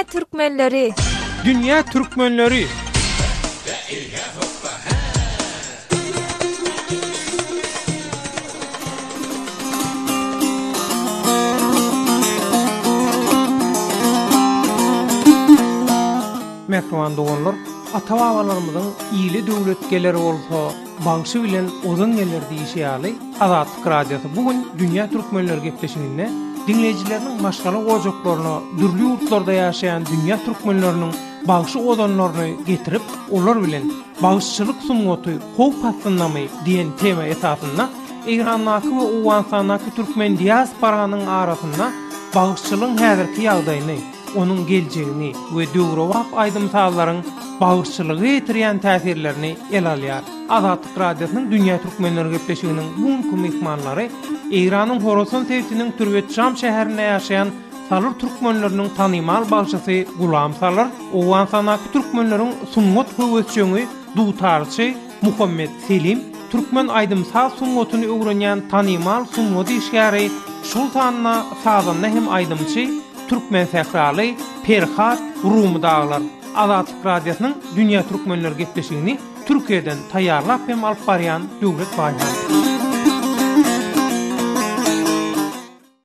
Dünýä türkmenleri! Dünýä türkmenleri! Mähriban doganlar, ata-babalarymyzyň Ile döwlet geler bolsa, bagşy bilen ozan geler diýişi ýaly, Azatlyk Radiosy bu gün Dünýä türkmenleri gepleşiginde diňleýjileriniň maşgala ojaklaryna dürli ýurtlarda ýaşaýan dünýä türkmenleriniň bagşy ozanlaryny getirip, olar bilen Bagşyçylyk sungaty howp astyndamy diýen tema esasynda Eýrandaky we Owganystandaky türkmen diasporanyň arasynda bagşyçylygyň häzirki ýagdaýyny, onuň geljegini we döwrebap aýdym-sazlaryň bagşyçylyga ýetirýän täsirlerini ele alýar. Azatlyk Radiosynyň Dünýä Türkmenleri gepleşiginiň bu günki myhmanlary Eýranyň Horasan sebitiniň Türbetjam şäherinde ýaşaýan Salyr türkmenleriniň tanymal bagşysy Gulam Salyr, Owganystandaky türkmenleriň sungat höwesjeňi, dutarçy Muhammet Selim, türkmen aýdym-saz sungatyny öwrenýän tanymal sungat işgäri, şol sanda sazanda hem aýdymçy, türkmensähraly Perhat Rumy dagylar. Azatlyk Radiosynyň Dünýä Türkmenleri gepleşigini Türkiýeden taýýarlap hem alyp barýan Döwlet Baýhan.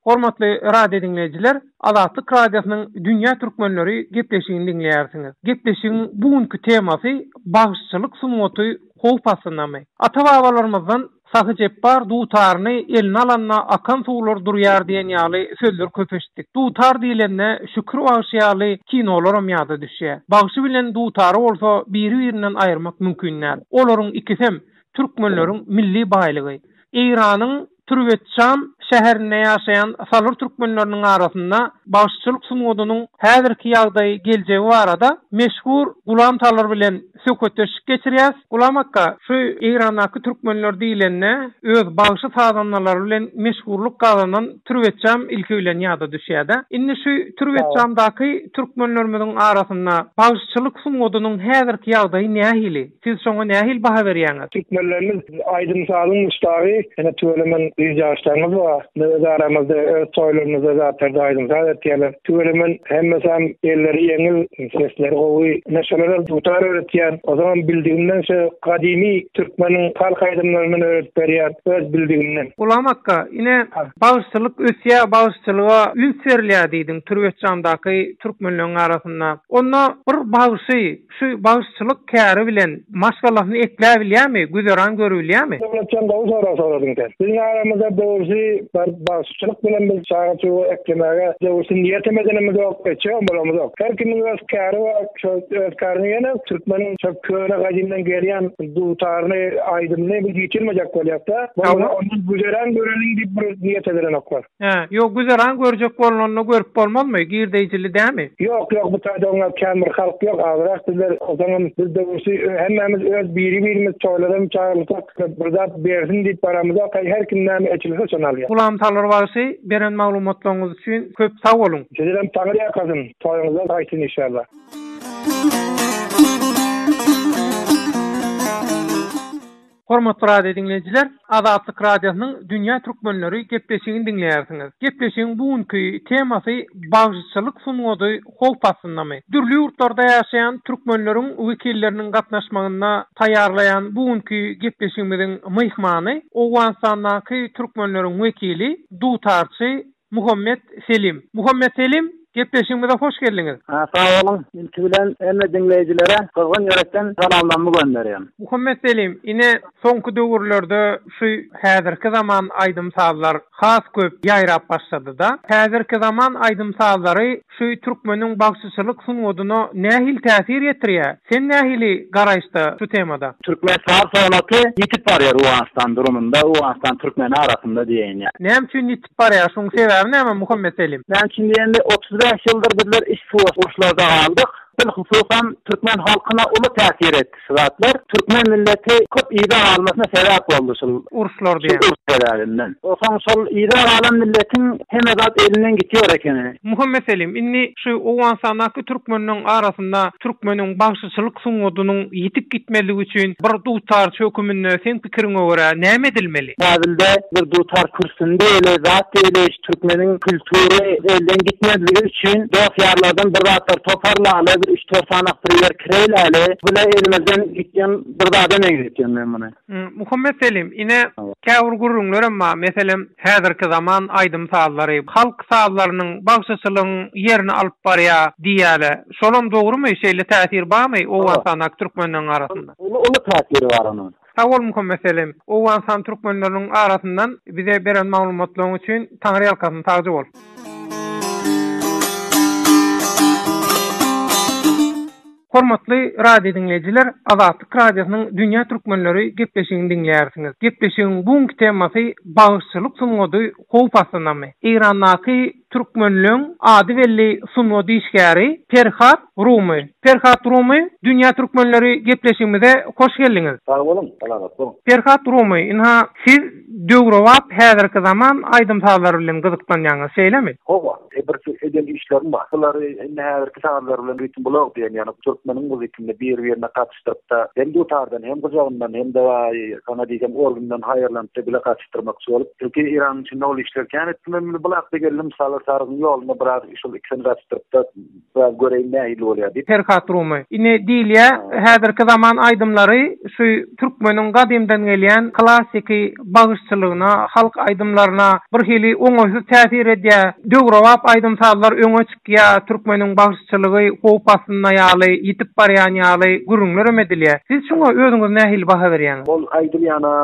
Hormatly radio diňleýjiler, Azatlyk Radiosynyň Dünýä Türkmenleri gepleşigini diňleýärsiňiz. Gepleşigiň bu günki temasy Bagşyçylyk sungaty howp astyndamy? Ata-babalarymyzdan Sahy Jepbar dutaryny eline alanda akan suwlar durýar diýen ýaly sözler köp eşitdik. Dutar diýlende Şükür bagşy ýaly kinolaram ýada düşýär. Bagşy bilen dutary bolsa biri-birinden aýyrmak mümkin däl. Olaryň ikisem türkmenleriň milli baýlygy. Eýranyň Türbetjam şäherinde ýaşaýan salyr türkmenleriniň arasynda bagşyçylyk sungatynyň häzirki ýagdaýy, geljegi barada meşhur Gulam Salyr bilen söhbetdeşlik geçirýäs. Gulam akga, şu Eýrandaky türkmenler diýlende, öz bagşy sazandalary bilen meşhurlyk gazanan Türbetjam ilki bilen ýada düşýär-de. Indi şu Türbetjamdaky türkmenlerimiziň arasynda bagşyçylyk sungatynyň häzirki ýagdaýy nähili? Siz şoňa nähili baha berýäňiz? Türkmenlerimiz aýdym-sazyň muşdagy, ine tüweleme gyz ýaşlarymyz bar. Biz öz aramyzda öz toýlarymyzda zatlarda aýdym-saz etýärler. Tüweleme hemmesem elleri ýeňil, sesleri gowy. Ine şolara dutar öwretýän. Ozanam bildigimden şu gadymy türkmeniň halk aýdymlaryndan öwredip berýän öz bildigimden. Gulam akga, ine bagşyçylyk ösýär, bagşyçylyga üns berilýär diýdiň Türbetjamdaky türkmenleriň arasynda. Onda bir bagşy Şu bagşyçylyk käri bilen maşgalasyny ekläbilýärmi, güzeran görübilýärmi? Döwletjan gowy sorag soradyň sen. Biziň aramyzda dogrusy bir bagşyçylyk bilen biz çaga-çuga eklemäge dogrusy niýetem edenimizok, etjegem bolamyzok. Her kimiň öz käri bar, şol öz kärini ýene türkmeniň şol köne gadymdan gelýän dutaryny, aýdymyny biz ýitirmejek bolýas-da. Bolmasa ondan güzeran göreliň diýip bir niýet edenoklar. Hä, ýok, güzeran görjek bolnanda görüp bolmazmy, girdeýjili dämi? Ýok, ýok, bu taýda oňa kän bir halk ýok, azrak bizler, onsoňam biz dogrusy hemmämiz öz biri-birimiz toýlaram çagyrylsak, bir zat bersin diýip baramyzok, her kim näme eçilse şony alýar. Gulam Salyr bagşy, beren maglumatlaryňyz üçin köp sag boluň! Sizlerem Taňry ýalkasyn, toýuňyzda gaýtsyn inşallah. Hormatly radio diňleýjiler, Azatlyk Radiosynyň Dünýä Türkmenleri gepleşigini diňleýärsiňiz. Gepleşigiň bu günki temasy Bagşyçylyk sungaty howp astyndamy? Dürli ýurtlarda ýaşaýan türkmenleriň wekilleriniň gatnaşmagynda taýýarlaýan bu günki gepleşigimiziň myhmany Owganystandaky türkmenleriň wekili, dutarçy Muhammet Selim. Muhammet Selim, gepleşigimize hoş geldiňiz. Sag boluň. Ilki bilen hemme diňleýjilere gyzgyn ýürekden salamlarymy gönderýän. Muhammet Selim, ine, soňky döwürlerde şu häzirki zaman aýdym-sazlar has köp ýaýrap başlady-da. Häzirki zaman aýdym-sazlary şu türkmeniň bagşyçylyk sungatyna nähili täsir ýetirýär? Sen nähili garaýyşda şu temada? Türkmen saz sungaty ýitip barýar Owganystan durumynda, Owganystan türkmeni arasynda diýeýin ýa. Näme üçin ýitip barýar? Şuň sebäbi näme Muhammet Selim? Näme üçin diýende 35 ýyldyr bizler iç uruşlarda galdyk. Bilhususam türkmen halkyna uly täsir etdi şu zatlar. Türkmen milleti köp yza galmasyna sebäp boldy şul Uruşlar şu diýýäň. uruş sebäbinden. Onsoň şol yza galan milletiň hemme zat elinden gitýär ekeni. Muhammet Selim, indi şu Owganystandaky türkmenleň arasynda türkmeniň bagşyçylyk sungatynyň ýitip gitmezligi üçin bir dutarçy höküminde seň pikiriňe görä näme edilmeli? Käbilde bir dutar kürsüni diýeli, zat diýeli, şu türkmeniň kültüri elden gitmezligi üçin dost-ýarlardan bir zatlar toparlaly, bir üç-dört sanak bir ýer kireýläli. Bile elimizden gitýän bir zada meňzetýän men muny. Muhammet Selim, ine, käbir gürrüňlerem bar, meselem, häzirki zaman aýdym-sazlary halk sazlarynyň, bagşyçylygyň ýerini alyp barýar diýýärler. Şolam dogrumy, şeýle täsir barmy Owganystandaky türkmenleriň arasynda? Uly-uly täsiri bar onuň. Sag bol Muhammet Selim. Owganystan türkmenleriniň arasyndan bize beren maglumatlaryň üçin Taňryýalkasyn sagja bol. Hormatly radio diňleýjiler, Azatlyk Radiosynyň Dünýä Türkmenleri gepleşigini diňleýärsiňiz. Gepleşigiň bu günki temasy Bagşyçylyk sungaty howp astyndamy? Eýrandaky türkmenleň ady belli sungat işgäri Perhat Rumy. Perhat Rumy, Dünýä Türkmenleri gepleşigimize hoş geldiňiz. Sag boluň, salamat boluň. Perhat Rumy, ynha, siz döwrebap häzirki zaman aýdym-sazlary bilen gyzyklanýaňyz, şeýlemi? Hawa. Bir eden işlerim bar. Bulary indi häzirki sazlar bilen ritm bulak diýen, ýagny türkmeniň muzykini bir-birine gatyşdyryp-da, hem dutardan, hem gyjagyndan, hem-de saňa diýsem orgyndan haýyrlanyp-da bile gatyşdyrmakçy bolup, ilki Eýranyň içinde ol işleri kän etdim. Men indi bulakda geldim, Salyr Sarygyň ýolunda biraz şol ikisini gatyşdyryp-da, biraz göreýin nähili bolýar diýip. Perhat Rumy. Ine diýilýär, häzirki zaman aýdymlary şu türkmeniň gadymdan gelýän klassyky bagyşçylygyna, halk aýdymlaryna bir hili oňaýsyz täsir edýär. Döwrebap aýdym-sazlar öňe çykýar, türkmeniň bagşyçylygy howp astynda ýaly, ýitip barýan ýaly gürrüňlerem edilýär. Siz şuňa özüňiz nähili baha berýäňiz? Ol aýdylýana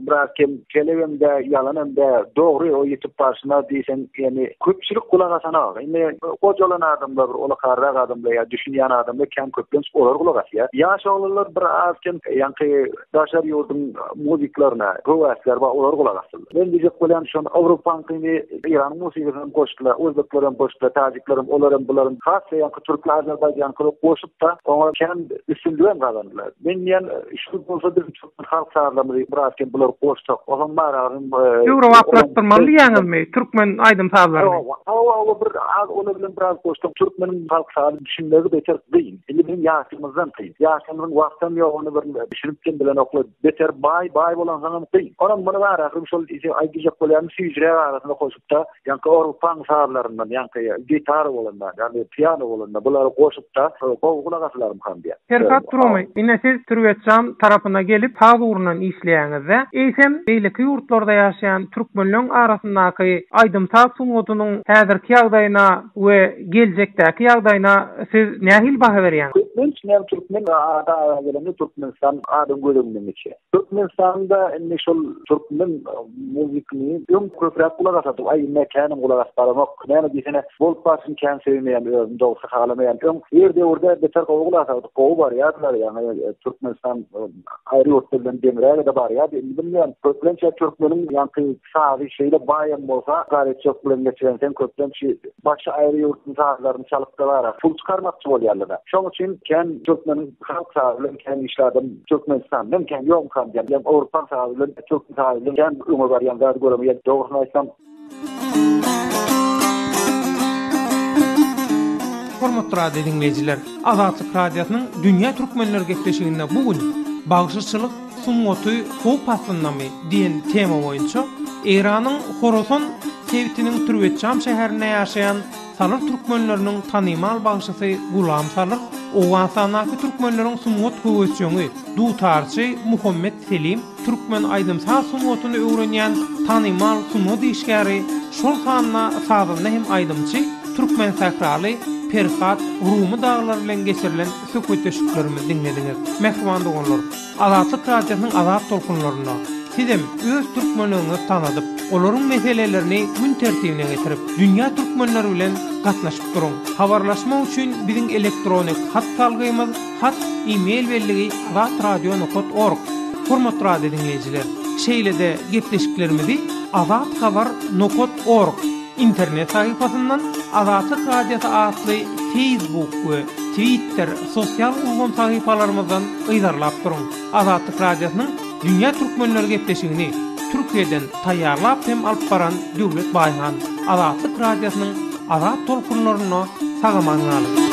biraz kem kelebem dä, ýalanam dä. Dogry, o ýitip barşyna diýseň, ýani köpçülik gulak asanok. Indi gojalan adamlar, bir ulakarrak adamlar ýa düşünýän adamlar kän köplenç olar gulak asýar. Ýaş oglanlar bir az kem ýaňky daşary ýurduň muzyklaryna höwesleri bar, olar gulak asyrlar. Men diýjek bolýan şony Awropaňkyny Eýranyň muzykasyny hem goşdular, özbekler hem goşdular, täjikler hem, olar hem, bular hem has ýaňky türkler, azerbaýjankyny goşup-da oňa kän üstünlik hem gazandylar. Men diýýän şu bolsa biz türkmen halk sazlarymyzy biraz kem bulary goşsak, onuň baragyn Döwrebaplaşdyrmaly diýýäňizmi türkmen aýdym-sazlaryny? Hawa, hawa, bir az olar bilen biraz goşsak türkmeniň halk sazyny düşünmegi beter gyn. Indi biziň ýaşymyzdan kyn. Ýaşymyzyň wagtam ýok, ony bir düşünip hem bilenoklar. Beter baý, baý bolansoňam kyn. Onam muny bar ahyrym şol aýdyjak bolýanym süýjüräk arasyna goşup-da, ýaňky Owrupaň sazlaryndan, ýaňky gitara bolanda, ýagny piano bolanda bulary goşup-da, gowy gulak asylarmykam diýýän. Perhat Rumy, ine siz Türwetjam tarapyna gelip saz ugrundan işleýäňiz-dä. Eýsem, beýleki ýurtlarda ýaşaýan türkmenleň arasyndaky aýdym-saz sungatynyň häzirki ýagdaýyna we geljekdäki ýagdaýyna siz nähili baha berýäňiz? Köplenç näme türkmen ady aga gelende Türkmenistan adam göz öňünden geçýär. Türkmenistanda indi şol türkmen muzykyny öň köpräk gulak asardyk. Aý indi känem gulak asyp baramok. Näme diýsene bolup barşyny kän söýmeýän özüm dogrusy halamaýan. Öň ir döwürde beter gowy gulak asardyk. Gowy barýardylar ýaňy Türkmenistan aýry ýurtlar bilen deňräge-de barýardy. Indi bilmeýän köplenç türkmeniň ýaňky Sazy şeýle baýam bolsa, garetjok bilen geçirenseň köplenç başga aýry ýurduň sazlaryny çalyp-da bara pul çykarmakçy bolýarlar-da. Şoň üçin kän türkmeniň halk sazy bilen kän işli adam Türkmenistandan kän ýokmukam diýýän. Ýa Owrupaň sazy bilen türkmen sazy bilen kän öňe barýan zady göremok. Dogrusyny aýtsam. Hormatly radio diňleýjiler, Azatlyk Radiosynyň Dünýä Türkmenleri gepleşiginde bu gün bagşyçylyk sungaty howp astyndamy diýen tema boýunça Eýranyň Horasan sebitiniň Türwetjam şäherinde ýaşaýan salyr türkmenleriniň tanymal bagşysy Gulam Salyr, Owganystandaky türkmenleriň sungat höwesjeňi, dutarçy Muhammet Selim, türkmen aýdym-saz sungatyny öwrenýän tanymal sungat işgäri, şol sanda sazanda hem aýdymçy türkmensähraly Perhat Rumy dagylar bilen geçirilen söhbetdeşliklerimizi diňlediňiz. Mähriban doganlar! Azatlyk Radiosynyň azat tolkunlarynda sizem öz türkmenligiňizi tanadyp, olaryň meselelerini gün tertibine getirip, dünýä türkmenleri bilen gatnaşyp duruň. Habarlaşmak üçin biziň elektronik hat salgymyz hat e-mail belligi azatradio nokat org. Hormatly radio diňleýjiler, şeýle-de gepleşiklerimizi azathabar nokat org internet sahypasyndan, Azatlyk Radiosy atly Facebook we. Twitter sosial ulgam sahypalarymyzdan yzarlap duruň. Azatlyk Radiosynyň Dünýä Türkmenleri gepleşigini Türkiýeden taýýarlap hem alyp baran Döwlet Baýhan. Azatlyk Radiosynyň azat tolkunlarynda sag-aman galyň!